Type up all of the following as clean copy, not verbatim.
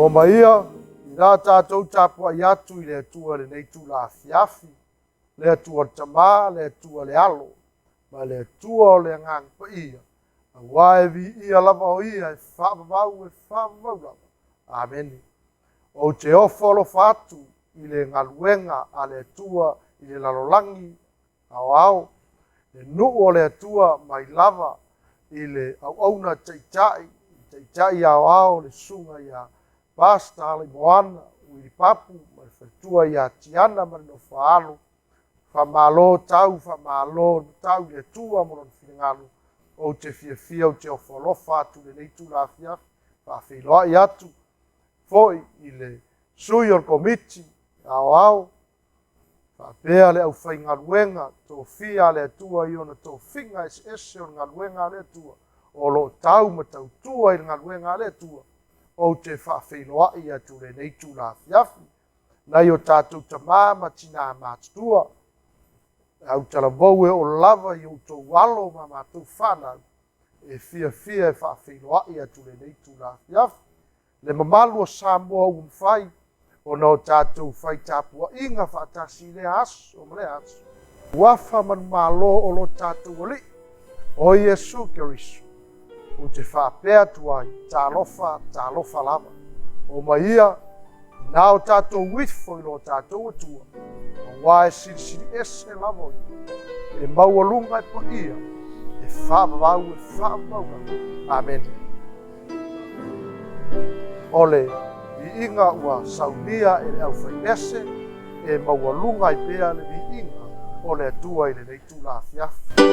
Omaia, ina tatou tapuai atu i le Atua i lenei itula afiafi, le Atua le Tama, le Atua le Alo, ma le Atua o le Agaga Paia, aua e viia lava o Ia e faavavau e faavavau lava. Amene. Ou te ofo alofa atu i le galuega a le Atua i le lalolagi aoao, le nuu o le Atua mai lava i le auauna taitai, taitai aoao le susuga ia Pastor Alaimoana Uili Papu ma le faletua ia Tiana ma le nofo a alo. Faamalo tau, faamalo tau i le Atua mo lona finagalo. Ou te fiafia, ou te ofo alofa atu i lenei itula afiafi, faafeiloai atu foi i le sui o le Komiti Aoao, faapea le aufaigaluega tofia a le Atua i ona tofiga eseese o le galuega a le Atua, o lo o tau ma tautua i le galuega a le Atua. Ou te faafeiloai atu i lenei itula afiafi. Nai o tatou tamā ma tinā matutua, autalavou e oo lava i outou alo ma matou fanau, e fiafia e faafeiloai atu i lenei itula afiafi. Le mamalu o Samoa ua mafai ona o tatou fai tapuaiga faatasi i lea aso ma lea aso. Uafa manumalo o lo tatou Alii, o Iesu Keriso, ou te faapea atu ai, talofa, talofa lava. Omaia, ina o tatou ifo i lo tatou Atua, aua e silisili ese lava o Ia, e maualuga e paia, e faavavau e faavavau lava. Amene. O le viiga ua saunia e le aufaimese, e maualuga ai pea le viiga o le Atua i lenei itula afiafi.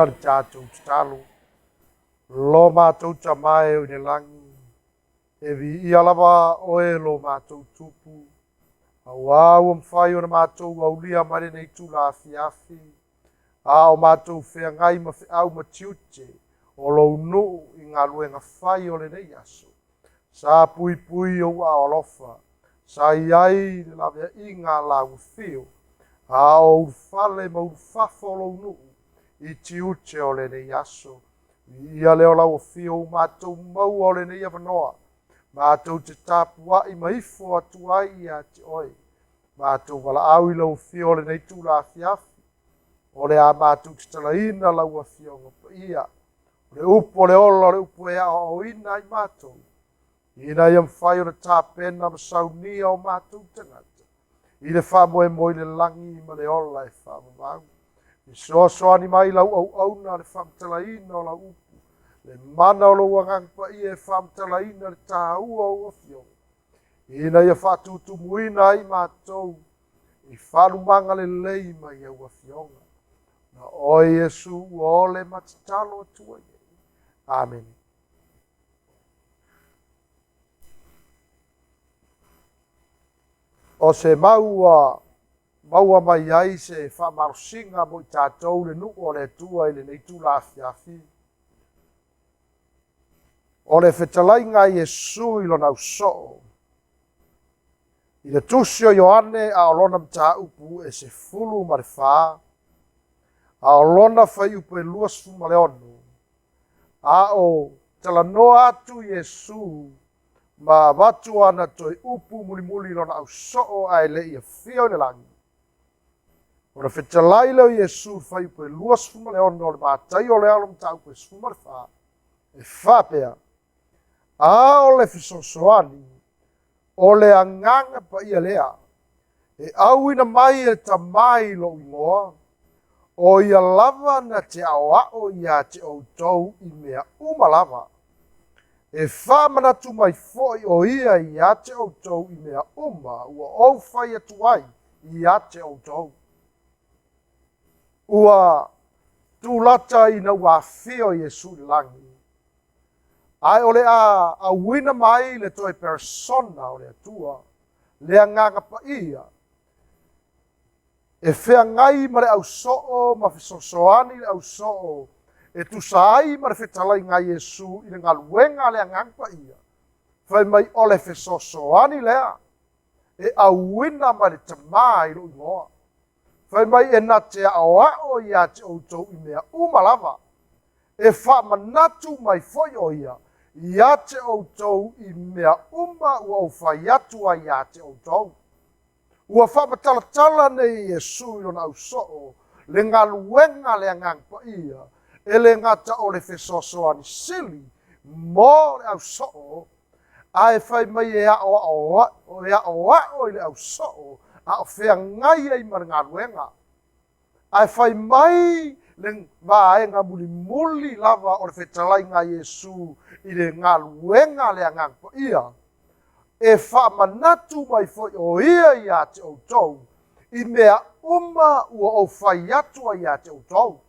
ia le tatou tatalo. Lo matou Tama e o i le lagi, e viia lava oe lo matou Tupu, auā ua mafai ona matou aulia mai lenei itula afiafi, a o matou feagai ma feau ma tiute o lou nuu i galuega fai o lenei aso. Sa puipui ou aao alofa, sa i ai le laveaiga a lau afio, a o ulufale ma ulufafo o lou nuu i tiute o lenei aso. Viia lea o lau afio ua matou maua o lenei avanoa, matou te tapuai ma ifo atu ai ia te oe. Matou valaau i lau afio o lenei itula afiafi, o le a matou tatalaina lau Afioga Paia, o le upu o le ola, o le upu e aoaoina ai matou, ina ia mafai ona tapena ma saunia o matou tagata i le faamoemoe i le lagi ma le ola e faavavau. Fesoasoani mai lau auauna le faamatalaina o lau upu, le mana o lou Agaga Paia e faamatalaina le taua o ou afioga, ina ia faatutumuina ai matou i faalumaga lelei mai au afioga. Na oe Iesu ua ole ma tatalo atu ai nei. Amene. O se mau ua maua mai ai se faamalosiga mo i tatou le nuu o le Atua i lenei itula afiafi, o le fetalaiga a Iesu i lona ausoo i le tusi o Ioane a o lona mataupu e 14, a o lona fuaiupu e 26, a o talanoa atu Iesu ma avatu ana toe upu mulimuli i lona ausoo ae le i afio i le lagi. Ona fetalai lea o Iesu i le fuaiupu e 26 o le Mataio o le alo mataupu e 14, e faapea, A o le fesoasoani, o le Agaga Paia lea, e auina mai e le Tama i lou igoa, o ia lava na te aoao ia te outou i mea uma lava, e faamanatu mai foi o ia ia te outou i mea uma ua ou fai atu ai ia te outou. Ua tulata ina ua afio Iesu i le lagi, ae o le a auina mai le toe persona o le Atua, le Agaga Paia, e feagai ma le ausoo ma fesoasoani le ausoo e tusa ai ma le fetalaiga a Iesu i le galuega a le Agaga Paia, fai mai o le fesoasoani lea e auina mai le Tama i lou igoa. Fai mai e na te aoao ia te outou i mea uma lava, e faamanatu mai foi o ia ia te outou i mea uma ua ou fai atu ai ia te outou. Ua faamatalatala nei e Iesu i lona ausoo le galuega a le Agaga Paia, e le gata o le fesoasoani sili mo le ausoo, ae fai mai e aoao i le ausoo a o feagai ai ma le galuega. Ae fai mai le vaega mulimuli lava o le fetalaiga a Iesu i le galuega a le Agaga Paia, e faamanatu mai foi o ia ia te outou i mea uma ua ou fai atu ai ia te outou.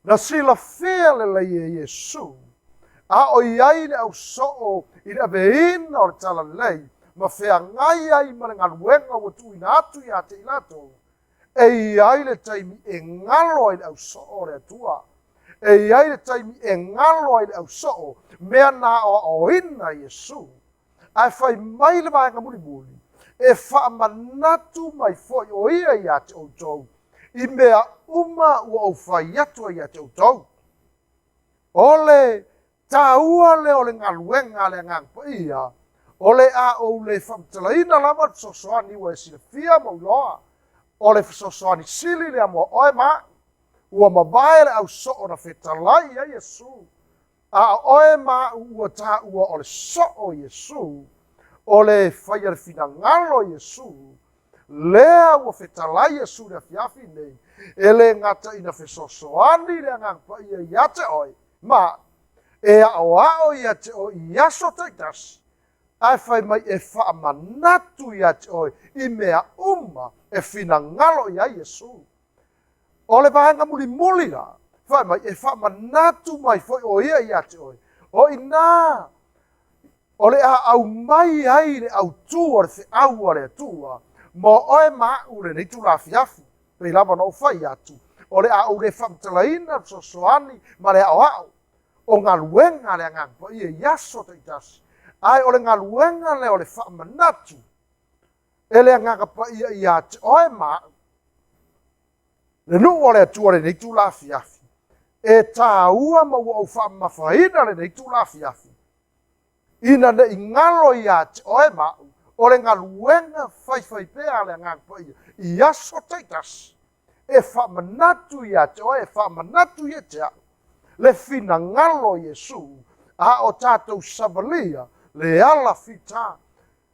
Na silafia lelei e Iesu, a o i ai le ausoo i le aveina o le talalelei ma feagai ai ma le galuega ua tuuina atu ia te i latou, e i ai le taimi e galo ai le ausoo o le Atua. E i ai le taimi e galo ai le ausoo, mea na aoaoina Iesu. Ae fai mai le vaega mulimuli, e faamanatu mai foi o ia ia te outou i mea uma ua ou fai atu ai ia te outou. O le taua lea o le galuega a le Agaga Paia, o le a ou le faamatalaina lava le fesoasoani ua e silafia ma ou iloa, o le fesoasoani sili lea mo oe ma a'u. Ua mavae le ausoo na fetalai i ai Iesu, a o oe ma a'u ua taua o le soo o Iesu, o le faia le finagalo o Iesu, lea ua fetalai Iesu i le afiafi nei, e le gata ina fesoasoani le Agaga Paia ia te oe ma a'u, e aoao ia te oe i aso taitasi, ae fai mai e faamanatu ia te oe i mea uma e finagalo i ai Iesu. O le vaega mulimuli la, Fai mai, e faamanatu mai foi ʻo ia iā te oe, o inā o le a aumai ai le autū o le feau a le Atua mo oe ma aʻu lenei itula afiafi, pei lava ona ou fai atu, o le a ou le faamatalaina le fesoasoani ma le aoao o galuega a le Agaga Paia i aso taitasi, ae o le galuega lea o le faamanatu e le Agaga Paia iā te oe ma aʻu, le nuu o le Atua lenei itula afiafi, e tāua ma ua ou faamamafaina lenei itula afiafi, ina ne i galo iā te oe ma aʻu, o le galuega faifaipea a le Agaga Paia i aso taitasi, e faamanatu iā te oe, e faamanatu ia te aʻu, le finagalo o Iesu, a o tatou savalia le ala fita,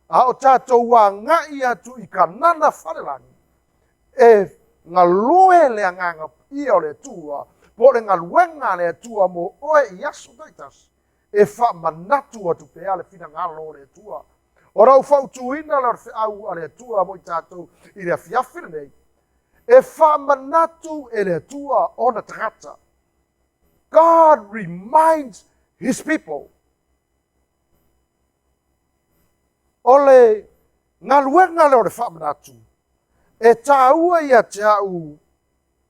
a o tatou agai atu i Kanana falelagi, e galue le Agaga Paia o le Atua, po o le galuega a le Atua mo oe i aso taitasi, e faamanatu atu pea le finagalo o le Atua. Ona ou fautuina lea o le feau a le Atua mo i tatou i le afiafi lenei, e faamanatu e le Atua ona tagata. God reminds His people. O le galuega lea o le faamanatu, e tāua ia te au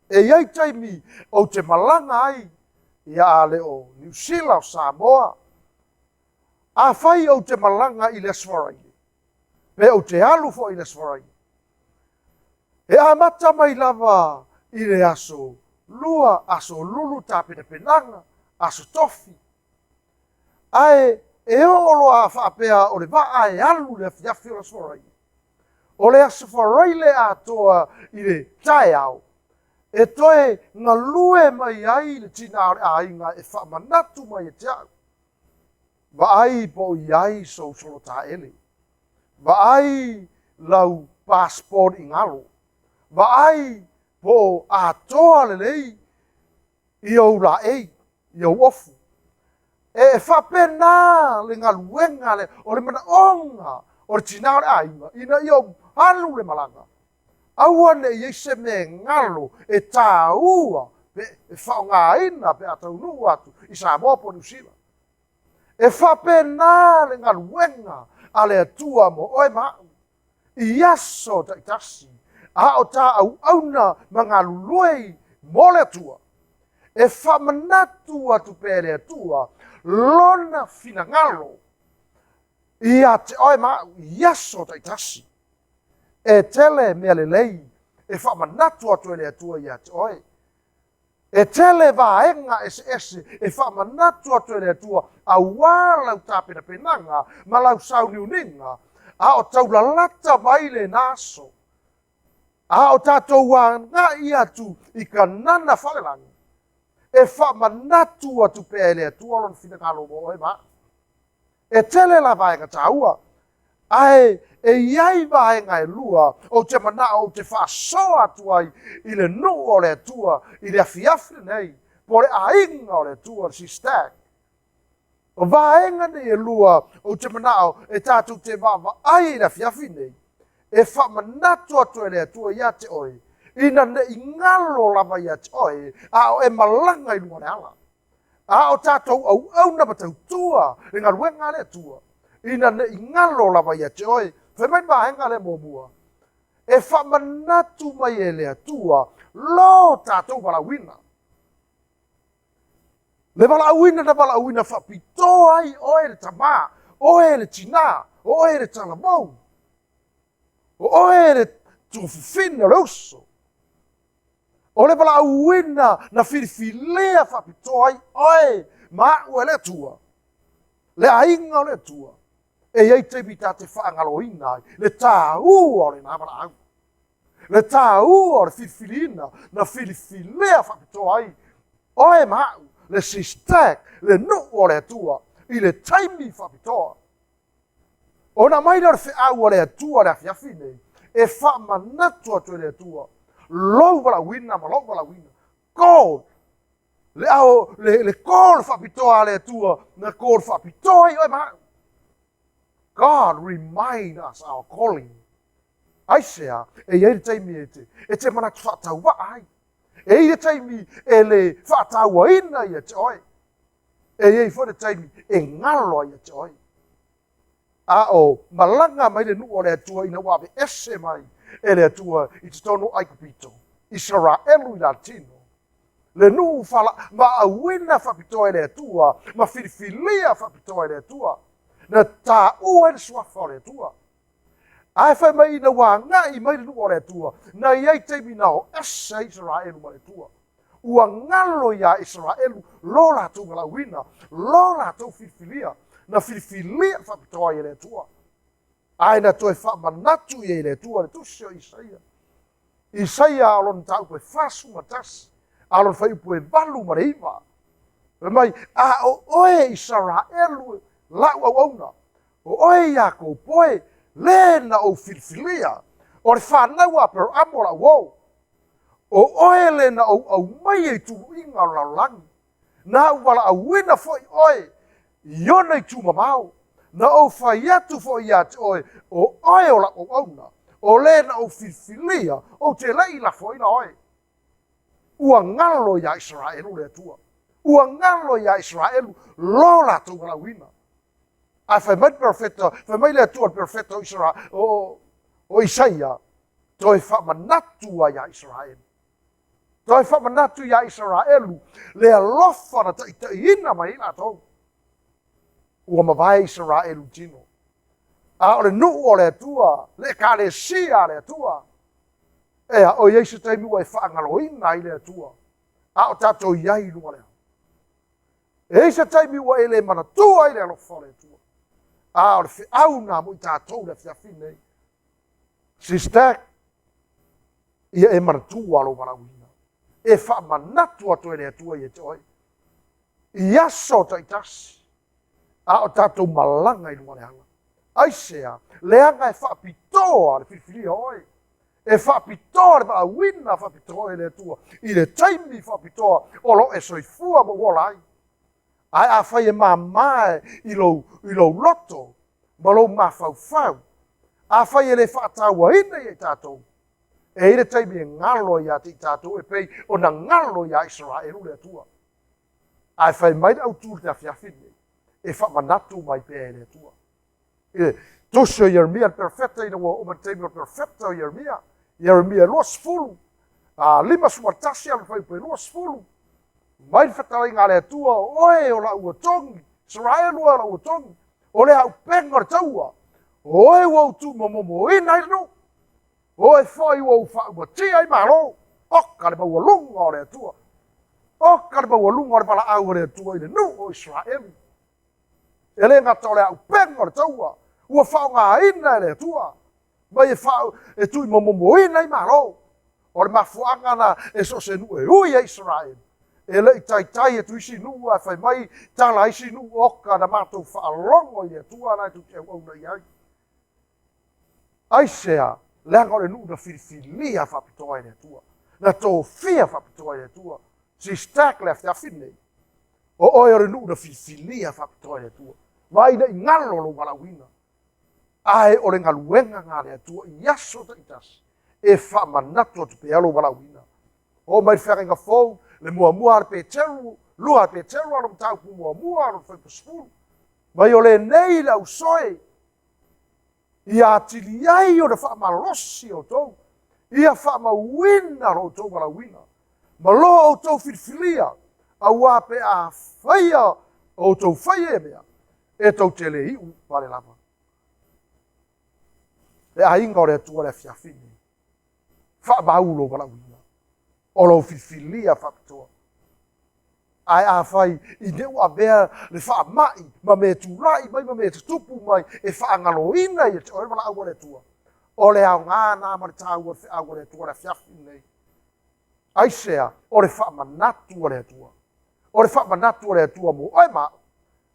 e i ai taimi ou te malaga ai ia a le o Niu Sila o Samoa. Afai ou te malaga i le Aso Faraile, pe ou te alu foi i le Aso Faraile, e amata mai lava i le aso Lua, aso Lulu tapenapenaga, aso Tofi, ae e oo loa a faapea o le vaa e alu i le afiafi o le Aso Faraile. O le Aso Faraile atoa i le taeao, e toe galue mai ai le tinā o le aiga e faamanatu mai ia te au, Vaai po o i ai sou solotaele. Vaai lau passport i galo. Vaai po o atoa lelei i ou laei, i ou ofu. E faapena le galuega lea, o le manaoga o le tinā o le aiga, ina ia alu le malaga, aua ne i i ai se mea e galo e taua pe e faaaogaina pe a taunuu atu i Samoa po o Niu Sila. E faapena le galuega a le Atua mo oe ma aʻu i aso taitasi, a o ta auauna ma galulue mo le Atua, e faamanatu atu pea e le Atua Lona finagalo ia te oe ma aʻu i aso taitasi. E tele mea lelei e faamanatu atu e le Atua ia te oe. E tele vaega eseese e faamanatu atu e le Atua auā lau tapenapenaga ma lau sauniuniga, a o taulalata mai lena aso, a o tatou agai atu i Kanana falelagi, e faamanatu atu pea e le Atua Lona finagalo mo oe ma aʻu. E tele la vaega taua, ae e i ai vaega e lua ou te manao ou te faasoa atu ai i le nuu o le Atua i le afiafi lenei, po o le aiga o le Atua, le SISTAC. O vaega nei e lua ou te manao e tatou te vaavaai i le afiafi nei, e faamanatu atu e le Atua ia te oe, ina ne i galo lava ia te oe, a o e malaga i luga o le ala. A o tatou auauna ma tautua le galuega a le Atua, ina ne i galo lava ia te oe. Fai mai le vaega lea muamua, e faamanatu mai e le Atua lo tatou valaauina. Le valaauina na valaauina faapitoa ai oe le tamā, oe le tinā, oe le talavou, o oe le tuafafine o le uso. O le valaauina na filifilia faapitoa ai oe ma aʻu e le Atua, le aiga o le Atua, e i ai taimi ta te faagaloina ai le tāua o lena valaau, le tāua o le filifiliina na filifilia faapitoa ai oe ma aʻu, le SISTAC, le nuu o le Atua, i le taimi faapitoa. Ona aumai lea o le feau a le Atua i le afiafi nei, e faamanatu atu e le Atua lou valaauina ma lou valaauina. Call! Le, ao, le, le call faapitoa a le Atua, na call faapitoa ai oe ma aʻu. God remind us our calling. Aisea, e i ai le taimi e te, e te manatu faatauvaa ai. E i ai le taimi e le faatauaina ia te oe. E i ai foi le taimi e galo ai ia te oe. A o malaga mai le nuu o le Atua ina ua aveese mai e le Atua i totonu o Aikupito, Isaraelu i Latino, le nuu valaauina faapitoa e le Atua ma filifilia faapitoa e le Atua, na taua ai le suafa o le Atua. Ae fai mai ina ua agai mai le nuu o le Atua, na i ai taimi na o ese ai Isaraelu ma le Atua. Ua galo iā Isaraelu lo latou valaauina, lo latou filifilia, na filifilia faapitoa ai e le Atua. Ae na toe faamanatu i ai e le Atua le tusi o Isaia. Isaia o lona mataupu e 41, a o lona fuaiupu e 8 ma le 9. Fai mai, A o oe Isaraelu lau auauna, o oe Iakopo e, le na ou filifilia, o le fanau a Aperaamo lau uo. O oe le na ou aumaia i tuluiga o le lalolagi, na ou valaauina foi oe i ona itu mamao, na ou fai atu foi ia te oe, o oe o lau auauna, o le na ou filifilia, ou te le i lafoina oe. Ua galo iā Isaraelu le Atua, ua galo iā Isaraelu lo latou valaauina. Ae fai mai le perofeta, fai mai le Atua i le perofeta o Isara, o, o Isaia, toe faamanatu ai iā Isaraelu. Toe faamanatu iā Isaraelu le alofa na taitaiina mai ai latou. Ua mavae Isaraelu i tino. A o le nuu o le Atua, le Ekalesia a le Atua, ea, o i ai se taimi ua e faagaloina ai le Atua, a o tatou i ai i luga o le ao. E i ai se taimi ua e le manatua ai le alofa o le Atua. A o le feau lena mo i tatou i le afiafi lenei. Sister, ia e manatua lou valaauina. E faamanatu atu e le Atua ia te oe. I aso taitasi, a o tatou malaga i luga o le ala. Aisea? Leaga e faapitoa le filifilia o oe. E faapitoa le valaauina faapitoa e le Atua i le taimi faapitoa o lo o e soifua ma ua ola ai. Ae afai e mama i lou, i lou loto ma lou mafaufau, afai e le faatauaina ia i tatou, e i ai le taimi e galo ai ia te i tatou e pei ona galo iā Isaraelu le Atua. Ae fai mai le autu i le afiafi lenei, e faamanatu mai pea e le Atua. I le tusi o Ieremia le perofeta, ina ua oo mai le taimi o le perofeta o Ieremia, Ieremia 20, a 51 a le fuaiupu e 20, mai le fetalaiga a le Atua, o oe o lau atogi, Israelu o lau atogi, o le auupega o le taua, o oe ua ou tuumomomoina ai le nuu, o oe foi ua ou faaumatia ai Malo, oka le maualuga o le Atua, oka le maualuga o le valaau a le Atua i le nuu o Israelu. E le gata o le auupega o le taua, ua faaaogaina e le Atua mai e, fa, e tuumomomoina ai Malo. O le mafuaaga na e so o se nuu e ui ai Israelu, e le i taitai atu isi nuu ae fai mai tala a isi nuu, oka na matou faalogo i le Atua na e tou te auauna i ai. Aisea? Leaga o le nuu na filifilia faapitoa e le Atua, na tofia faapitoa e le Atua. Sister le afiafi lenei, o oe o le nuu na filifilia faapitoa e le Atua. Vaai ina i galo lou valaauina. Ae o le galuega na a le Atua i aso taitasi e faamanatu atu pea lou valaauina. Oo mai le feagaiga fou, le muamua a le Peteru, lua a Peteru a lo mataupu muamua a lo fuaiupu 10. Mai o lenei le ausoe, ia atili ai ona faamalolosi outou, ia faamauina lo outou valaauina, ma lo outou filifilia, auā pe a faia outou faia ia mea, e tou te le iu vale lava. Le aiga o le Atua le afiafi lenei, faamau lou valaauina, o lou filifilia faapitoa. Ae afai i ne ua avea le faamai ma mea tulai mai ma mea tutupu mai e faagaloina ia te oe le valaau a le Atua, o le aoga na ma le taua o le feau a le Atua le afiafi lenei. Aisea? O le faamanatu a le Atua. O le faamanatu a le Atua mo oe ma au,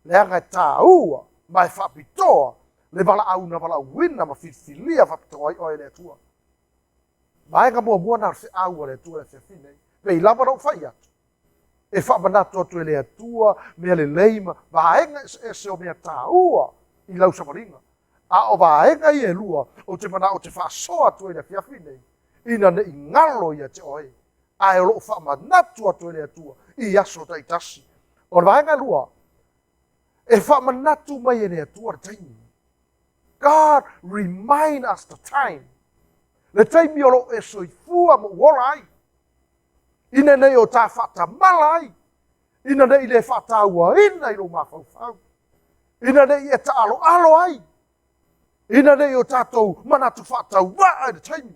leaga e taua ma e faapitoa le valaau na valaauina ma filifilia faapitoa ai oe e le Atua. Vaega muamua na o le feau a le Atua le afiafi nei. Pei lava na ou fai atu, e faamanatu atu e le Atua mea lelei ma vaega eseese o mea taua i lau savaliga. A o vaega ia e lua, ou te manao ou te faasoa atu ai i le afiafi nei, ina ne i galo ia te oe. Ae o lo o faamanatu atu e le Atua i aso taitasi. O le vaega e lua, e faamanatu mai e le Atua le taimi. God remind us the time. Le taimi o lo o e soifua ma ou ola ai. Ina nei o ta faatamala ai. Ina nei le faatauaina i lou mafaufau. Ina nei e taaloalo ai. Ina nei o tatou manatu faatauvaa i le taimi.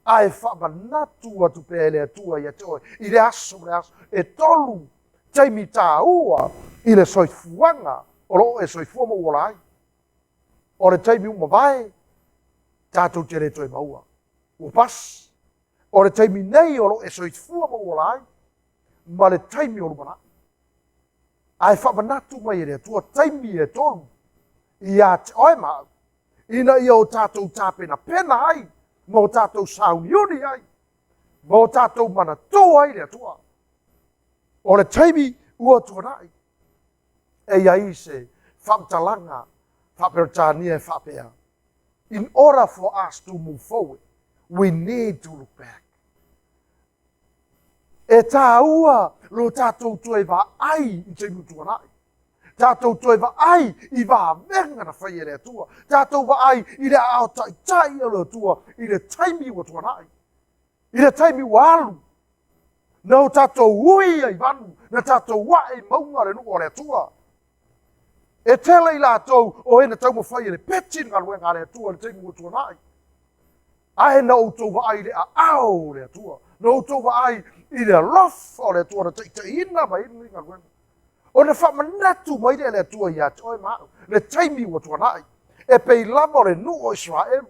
Ae faamanatu atu pea e le Atua ia te oe i le aso ma le aso. E tolu taimi taua i le soifuaga o lo o e soifua ma ou ola ai. O le taimi ua mavae, tatou te le toe maua. Ua pasi. O le taimi nei o lo o e soifua ma ou ola ai, ma le taimi o lumanai. Ae faamanatu mai e le Atua taimi e tolu ia te oe ma au, ina ia o tatou tapenapena ai, ma o tatou sauniuni ai, ma o tatou manatua ai le Atua. O le taimi ua tuanai, e i ai se faamatalaga faa-Peretania e faapea, In order for us to move forward, we need to look back. E tāua lo tatou toe vaai i taimi ua tuanai. Tatou toe vaai i vavega na fai e le Atua. Tatou vaai i le aao taitai o le Atua i le taimi ua tuanai. I le taimi ua alu, na o tatou ui ai i vanu, na tatou ae i mauga le nuu o le Atua. E tele i latou o e na taumafai e lepeti le galuega a le Atua i le taimi ua tuanai. Ae na outou vaai i le aao o le Atua, na outou vaai i le alofa o le Atua na taitaiina mai ai lenei galuega. Ona faamanatu mai lea e le Atua ia te oe ma au, le taimi ua tuanai, e pei lava o le nuu o Isaraelu,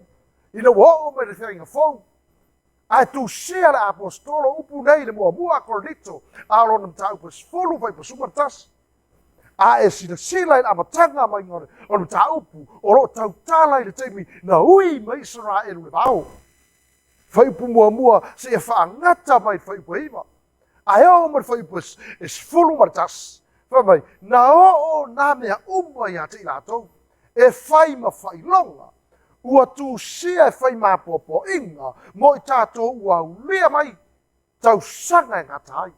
ina ua oo mai le feagaiga fou, ae tusia le aposetolo upu nei i le muamua a Korinito, a o lona mataupu e 10 fuaiupu 11. A e silasila i le amataga maiga o le mataupu, o lo o tautala i le taimi na ui mai Isaraelu i le vao. Fuaiupu muamua seia faagata mai i le fuaiupu e 9. Ae oo mai le fuaiupu e 11, fai mai, na oo nā mea uma ia te i latou, e fai ma faailoga, ua tusia e fai ma apoapoaiga mo i tatou ua aulia mai tausaga e gata ai.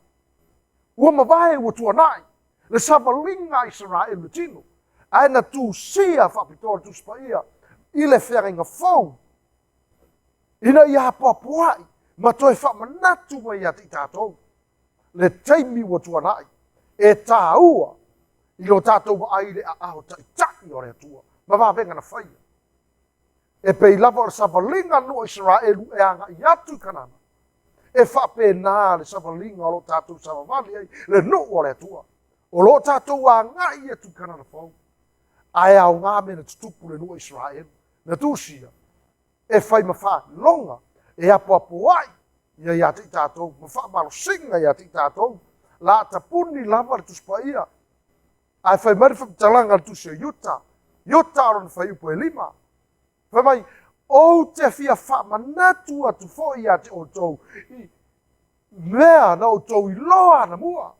Ua mavae ua tuanai le savaliga a Isaraelu i le tino, ae na tusia faapitoa le Tusi Paia i le feagaiga fou, ina ia apoapoai ma toe faamanatu mai ia te i tatou le taimi ua tuanai e taua i lo tatou vaai i le aao taitai o le Atua ma vavega na faia. E pei lava o le savaliga a le nuu o Isaraelu e agai atu i Kanana, e faapena le savaliga o lo o tatou savavali ai le nuu o le Atua, o lo o tatou agai atu i Kanana fou. Ae aoga mea na tutupu i le nuu o Isaraelu, na tusia e fai ma faailoga, e apoapoai ia ia te i tatou, ma faamalosiga ia te i tatou. La tapuni lava le Tusi Paia, ae fai mai le faamatalaga a le Tusi o Iuta, Iuta o lona fuaiupu e 5, fai mai, Ou te fia faamanatu atu foi ia te outou i mea na outou iloa anamua,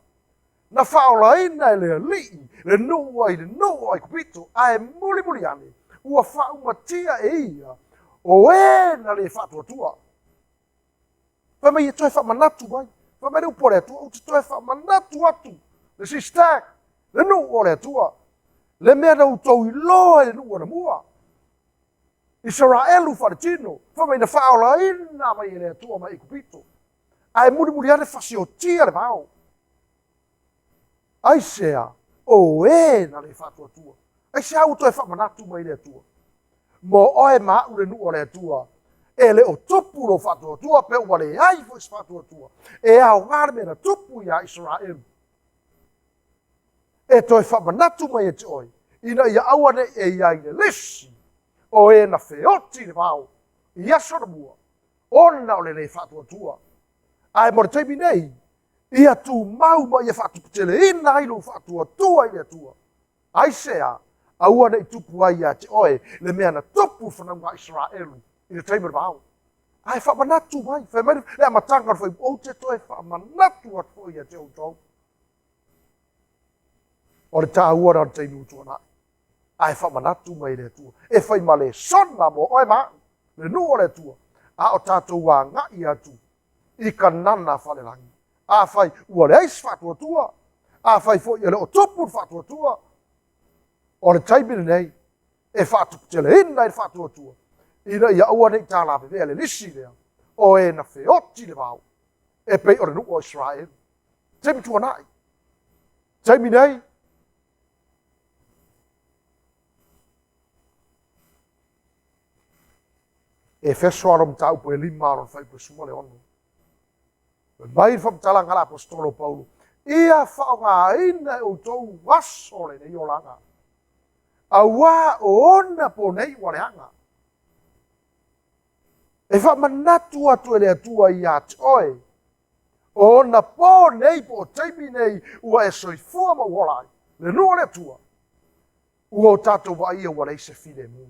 na faaolaina e le Alii le nuu ai le nuu o Aikupito, ae mulimuli ane ua faaumatia e ia o e na le faatuatua. Fai mai e toe faamanatu mai. Fai mai le upu a le Atua, ou te toe faamanatu atu le sister, le nuu o le Atua, le mea na outou iloa i le nuu anamua. Isaraelu faaletino, fai mai na faaolaina mai e le Atua mai Aikupito, ae mulimuli ane fasiotia le vao. Aisea? O e na le faatuatua. Aisea ua toe faamanatu mai le Atua? Mo oe ma au le nuu o le Atua, e le o tupu lou faatuatua pe ua leai foi se faatuatua. E aoga le mea na tupu ia Isaraelu e toe faamanatu mai ia te oe, ina ia aua ne i e i ai le lisi o e na feoti i le vao i aso anamua, ona o le le faatuatua. Ae mo le taimi nei, ia tumau ma ia faatuputeleina ai lou faatuatua i le Atua. Aisea? Aua ne i tupu ai ia te oe le mea na tupu i fanauga a Isaraelu i le taimi o le vao. Ae faamanatu mai, fai mai le amataga o le fuaiupu, ou te toe faamanatu atu foi ia te outou. O le taua lena o le taimi ua tuanai. Ae faamanatu mai e le Atua, e fai ma lesona mo oe ma au, le nuu o le Atua, a o tatou agai atu. i Kanana faalelagi. Afai ua leai se faatuatua, afai foi e le o tupu le faatuatua, o le taimi lenei e faatuputeleina ai le faatuatua, ina ia aua ne i talavevea le lisi lea o e na feoti le vao, e pei o le nuu o Isaraelu. Taimi tuanai, taimi nei, Efeso alo mataupu e 5 alo fuaiupu e 16. Fai mai le faamatalaga a le Aposetolo o Paulo, ia faaaogaina e outou aso lenei olaga, auā o ona po nei ua leaga. E faamanatu atu e le Atua ia te oe, o ona po nei po o taimi nei ua e soifua ma ua ola ai, le nuu o le Atua, ua o tatou vaaia ua leai se filemu.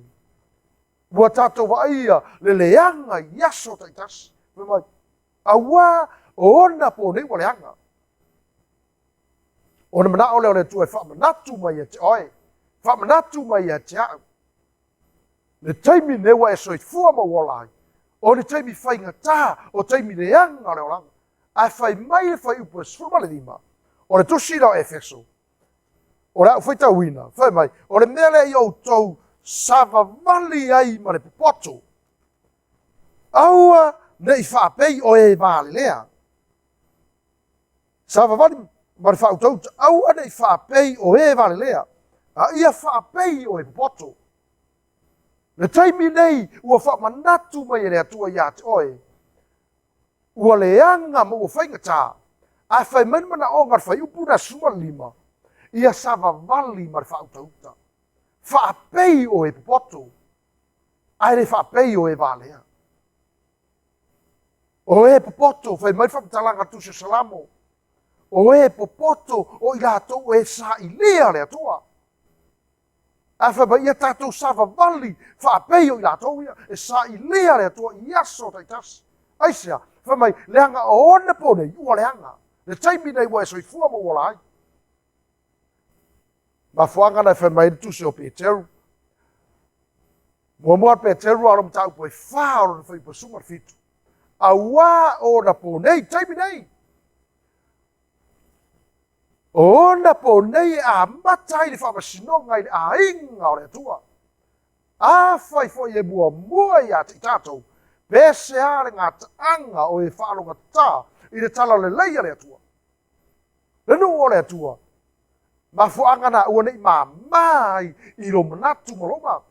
Ua tatou vaaia le leaga i aso taitasi. Fai mai, auā o ona po nei ua leaga. Ona manao lea o le Atua e faamanatu mai ia te oe, faamanatu mai ia te au. Le taimi nei ua e soifua ma ua ola ai, o le taimi faigata, o taimi leaga o le olaga. Ae fai mai le fuaiupu e 15, o le tusi lea o Efeso, o le a ou faitauina, fai mai, o le mea lea i outou savavali ai ma le popoto, aua ne i faapei o e valelea. Savavali ma le faautauta, aua ne i faapei o e valelea, a ia faapei o e popoto. Le taimi nei ua faamanatu mai e le Atua ia te oe, ua leaga ma ua faigata, ae fai mai le manaoga o le fuaiupu lena 15, ia savavali ma le faautauta. Faapei o e popoto, ae le faapei o e valea. O e popoto, fai mai le faamatalaga a le Tusi o Salamo, o e popoto o i latou e sailia le Atua. Ae fai mai, ia tatou savavali faapei o i latou ia e sailia le Atua i aso taitasi. Aisea? Fai mai, leaga o ona po nei ua leaga. Le taimi nei ua e soifua ma ua ola ai. Mafuaaga na e fai mai ai le Tusi o Peteru. Muamua Peteru alo mataupu e 4 o lona fuaiupu e 17. Auā o ona po nei, taimi nei. O ona po nei e amata ai le faamasinoga i le aiga o le Atua. Afai foi e muamua ia te i tatou, pe sea le gataaga o e faalogata i le talalelei a le Atua. Le nuu o le Atua, mafuaaga na ua nei māmā ai i lo manatu ma lou mau.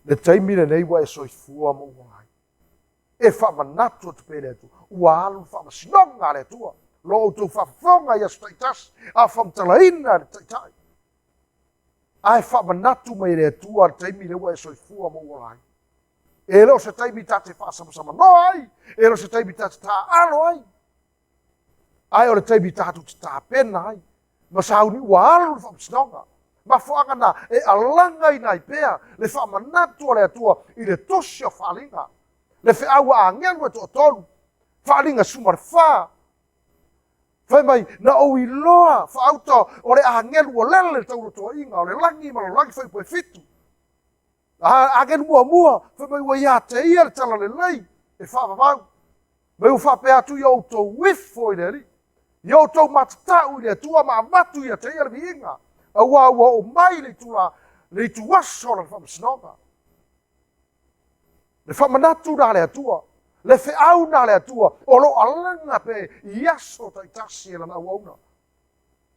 Le taimi lenei ua e soifua ma ua ai. E faamanatu atu pea le Atua, ua alu le faamasinoga a le Atua. Lo outou faafofoga i aso taitasi, a faamatalaina le taitai. Ae faamanatu mai e le Atua le taimi lea ua e soifua ma ua ola ai. E le o se taimi ta te faasamasamanoa ai, e le o se taimi ta te taaalo ai. Ae o le taimi tatou te tapena ai, ma sauni ua alu le faamasinoga. Mafuaaga na e alagaina ai pea le faamanatu a le Atua i le tusi o Faaaliga. Le feau a agelu e toatolu, Faaaliga 14. Fai mai, na ou iloa faauta o le agelu ua lele le taulotoaiga o le lagi ma lalolagi fuaiupu e 7. Agelu muamua, fai mai ua ia te ia le talalelei e faavavau. Mai ua faapea atu ia outou ifo i le Alii, ia outou matatau i le Atua ma avatu ia te ia le viiga, auā ua oo mai le itula, le ituaso o lana faamasinoga. Le faamanatu na le Atua, le feau na le Atua, o lo o alaga pe i aso taitasi e lana auauna.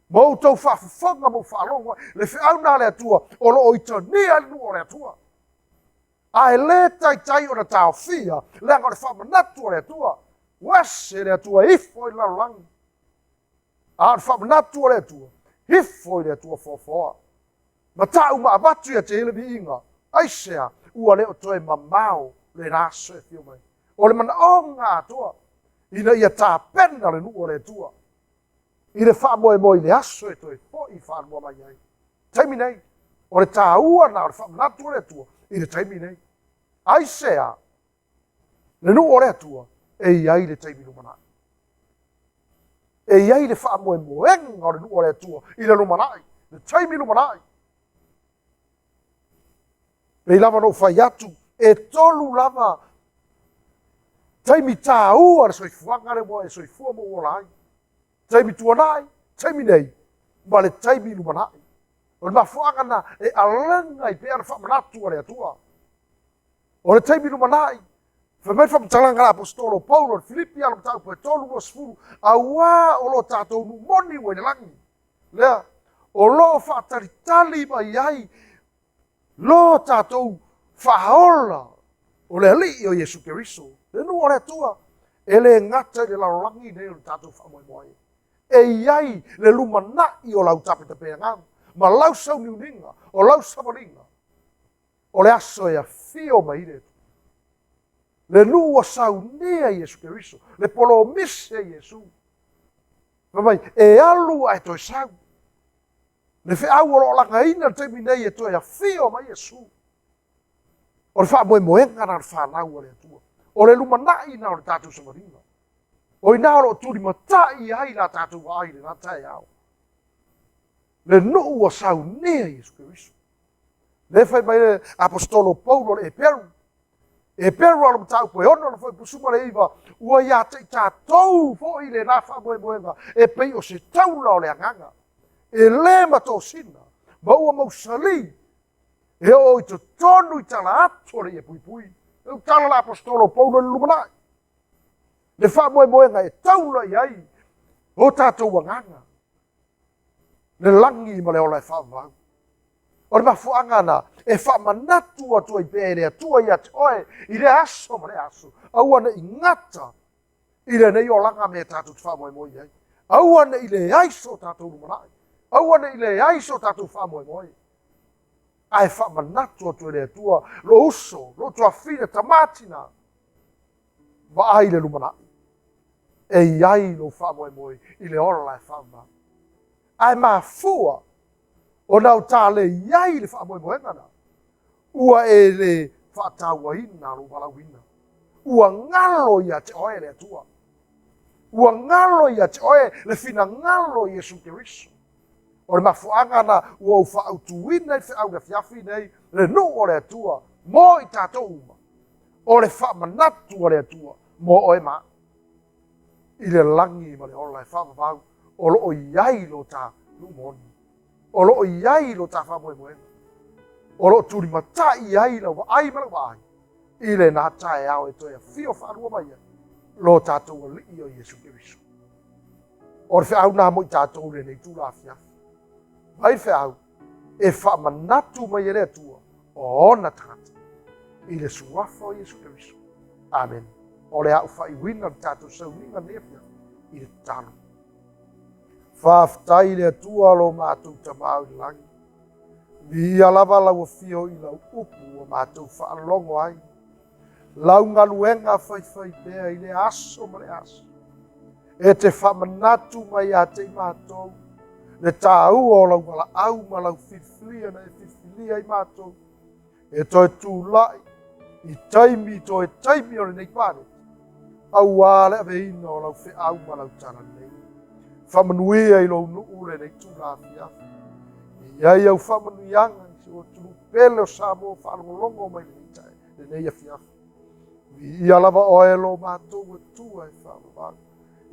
Ma outou faafofoga ma ou faalogo ai, le feau na le Atua, o lo o itonia ai le nuu o le Atua. Ae le taitai ona taofia, leaga o le faamanatu o le Atua. Ua ese le Atua e ifo i le lalolagi. A o le faamanatu o le Atua, ifo i le Atua foafoa. Ma tau ma avatu ia te ia le viiga. Aisea, ua le o toe mamao lena aso e afio mai. O le manaoga atoa, ina ia tapena le nuu o le Atua. I le faamoemoe i le aso e toe foi faalua mai ai. Taimi nei, o le tāua na o le faamanatu o le Atua i le taimi nei. Aisea, le nuu o le Atua e i ai le taimi lumanai. E i ai le faamoemoega o le nuu o le Atua i le lumanai, le taimi lumanai. Pei lava na ou fai atu, e 3 lava Taimi tāua le soifuaga lea ua e soifua ma ou ola ai. Taimi tuanai, taimi nei, ma le taimi lumanai. O le mafuaaga lena e alaga ai pea le faamanatu a le Atua. O le taimi lumanai, fai mai le faamatalaga a le Aposetolo o Paulo i le Filipi ala mataupu e 3, 20, auā o lo tatou nuu moni ua i le lagi, lea o lo o faatalitali mai ai lo tatou faaola o le Alii o Iesu Keriso, le nuu o le Atua, e le gata i le lalolagi nei o le tatou faamoemoe. E i ai le lumanai o lau tapetapeagaga ma lau sauniuniga, o lau savaliga, o le aso e afio mai ai le Atua. Le nuu ua saunia Iesu Keriso, le polomisi a Iesu. Fai mai, e alu ae toe sau. Le feau o lo o lagaina i le taimi nei e toe afio mai Iesu. O le faamoemoega lena o le fanau a le Atua. O le lumanai lena o le tatou savaliga. O i ina o lo o tulimatai ai la tatou vaai i lena taeao. Le nuu ua saunia Iesu Keriso. Lea fai mai le Aposetolo Paulo le Eperu, Eperu alo mataupu e 6 ona fuaiupu 19, ua ia te i tatou foi lena faamoemoega e pei o se taula o le agaga, e le matosina, ma ua mausali, e oo i totonu i tala atu o le ie puipui. E tala le Aposetolo Paulo i le lumanai, le faamoemoega e taula i ai o tatou agaga, le lagi ma le ola e faavavau. O le mafuaaga na e faamanatu atu ai pea e le Atua ia te oe i lea aso ma lea aso, aua ne i gata i lenei olaga mea tatou te faamoemoe i ai. Aua ne i leai so tatou lumanai, aua ne i leai so tatou faamoemoe. Ae faamanatu atu e le Atua, lou uso, lou tuafafine, tama tina, vaai le lumanai, e i ai lou faamoemoe i le ola e faavavau. Ae mafua ona o ta le i ai le faamoemoega na, ua e le faatauaina lou valaauina. Ua galo ia te oe le Atua. Ua galo ia te oe le finagalo o Iesu Keriso. O le mafuaaga na ua ou faautuina i le feau i le afiafi nei, le nuu o le Atua mo i tatou uma. O le faamanatu a le Atua mo oe ma au. I le lagi ma le ola e faavavau, o lo o i ai lo ta nuu moni. O lo o i ai lo ta faamoemoega. O lo o tulimatai i ai lau vaai ma lau vaai i lena taeao e toe afio faalua mai ai lo tatou Alii o Iesu Keriso. O le feau lena mo i tatou i lenei itula afiafi. Mai le feau e faamanatu mai e le Atua o ona tagata i le suafa o Iesu Keriso. Amen. O le a ou faaiuina le tatou sauniga nei afiafi i le tatalo. Faafetai i le Atua lo matou Tama o i le lagi. Viia lava lau afio i lau upu ua matou faalogo ai. Lau galuega faifai pea i le aso ma le aso. E te faamanatu mai ia te i matou le tāua o lau valaau ma lau filifilia na e filifilia ai matou. E toe tulai i taimi toe taimi o lenei paneta, auā le aveina o lau feau ma lau tala lelei. Faamanuia i lou nuu lenei itula afiafi. E i ai au faamanuiaga i si ou atunuu pele o Samoa faalogologo mai lenei afiafi. Viia lava oe lo matou Atua e faavavau.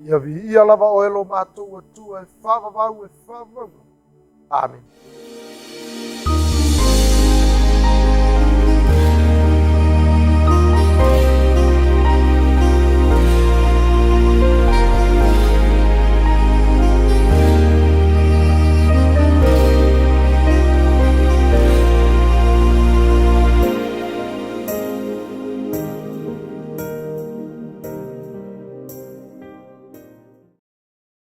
Ia viia lava oe lo matou Atua e faavavau e faavavau. Amen.